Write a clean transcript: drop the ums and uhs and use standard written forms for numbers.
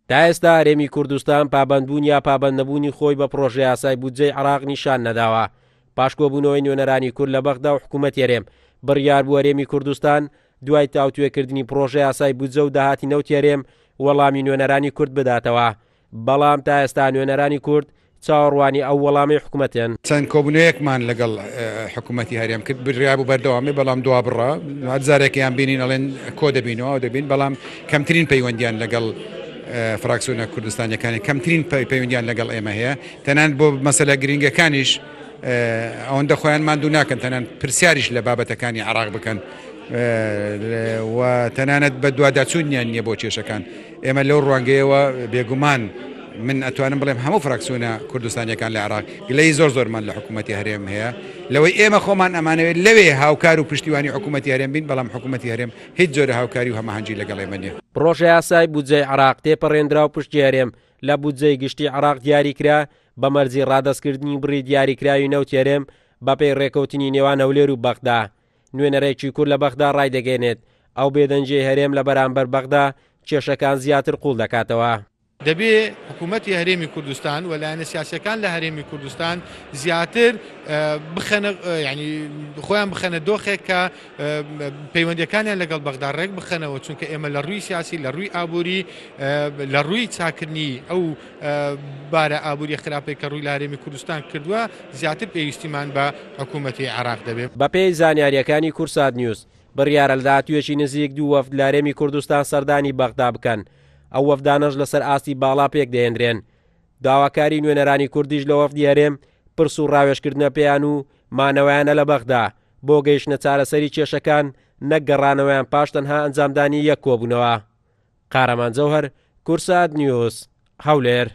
تا ئێستا هەرێمی کوردستان پابەندبوون یا پابەندنەبوونی خۆی بە پڕۆژەیاسای بودجەی عێراق نیشان نەداوە. پاش کۆبوونەوەی نوێنەرانی کورد لە بەغدا و حکوومەتی هەرێم، بڕیار بوو هەرێمی کوردستان دوای تاوتوێکردنی پڕۆژەیاسای بودجە و داهاتی نەوتی هەرێم وەڵامی نوێنەرانی کورد بداتەوە. بەڵام تا ئێستا نوێنەرانی کورد چاوەڕوانی ئەو وەڵامەی حکومەتن. چەند کۆبوونەوەیەکمان لەگەڵ حکومەتی هەرێم کرد، بڕیار بوو بەردەوام بێت، بەڵام دوابڕا. هەر جارێکیان بینین ئەڵێن کۆ دەبینەوە، ئەو دەبین، بەڵام کەمترین پەیوەندیان لەگەڵ فراکسیۆنە کوردستانیەکانی کەمترین پەیوەندیان لەگەڵ ئێمە هەیە. تەنانەت بۆ مەسەلە گرنگەکانیش ئەوەندە خۆیان ماندوو ناکەن، تەنانەت پرسیاریش لە بابەتەکانی عێراق بکەن و تەنانەت بەدواداچوونیان نییە بۆ کێشەکان. ئێمە لەو ڕوانگەیەوە بێگومان من ئەتوانم بڵێم هەموو فراکسیۆنە کوردستانیەکان لە عێراق گلەیی زۆر زۆرمان لە حکوومەتی هەرێم هەیە لەوەی ئێمە خۆمان ئەمانەوێت لەوێ هاوکار و پشتیوانی حکوومەتی هەرێم بین بەڵام حکوومەتی هەرێم هیچ جۆرە هاوکاری و هەماهەنگی لەگەڵ ئێمە نییە. پڕۆژەیاسای بودجەی عێراق تێپەڕێندرا و پشکی هەرێم لە بودجەی گشتی عێراق دیاریکرا بە مەرجی ڕادەستکردنی بڕی دیاریکراوی نەوتی هەرێم بەپێی ڕێککەوتنی نێوان هەولێر و بەغدا. نوێنەرێکی کورد لە بەغدا ڕایدەگەیەنێت، ئەو بێدەنگیەی هەرێم لە بەرامبەر بەغدا کێشەکان زیاتر قوڵ دەکاتەوە. دەبێ حکوومەتی هەرێمی کوردستان و لایەنە سیاسیەکان لە هەرێمی کوردستان زیاتر بخەنە ینی خۆیان بخەنە دۆخێک کە پەیوەندەکانیان لەگەڵ بەغدا ڕێک بخەنەوە چونکە ئێمە لە ڕووی سیاسی لە ڕووی ئابووری لە ڕووی چاکردنی ئەو بارە ئابووری خراپێک کە ڕووی لە هەرێمی کوردستان کردووە زیاتر پێویستیمان بە حکوومەتی عێراق دەبێت. بەپێی زانیارییەکانی کوردسات نیوز، بڕیارە لە داهاتوویەکی نزیک دوو وەفد لە هەرێمی کوردستان سەردانی بەغدا بکەن، ئەو وەفدانەش لەسەر ئاستی باڵا پێکدەهێنرێن. داواکاری نوێنەرانی کوردیش لە وەفدی هەرێم پرس و ڕاوێژکردنە پێیان و مانەوەیانە لە بەغدا بۆ گەیشتنە چارەسەری کێشەکان نەک گەڕانەوەیان پاش تەنها ئەنجامدانی یەک کۆبوونەوە. قارەمان جەوهەر، کوردسات نیوز، هەولێر.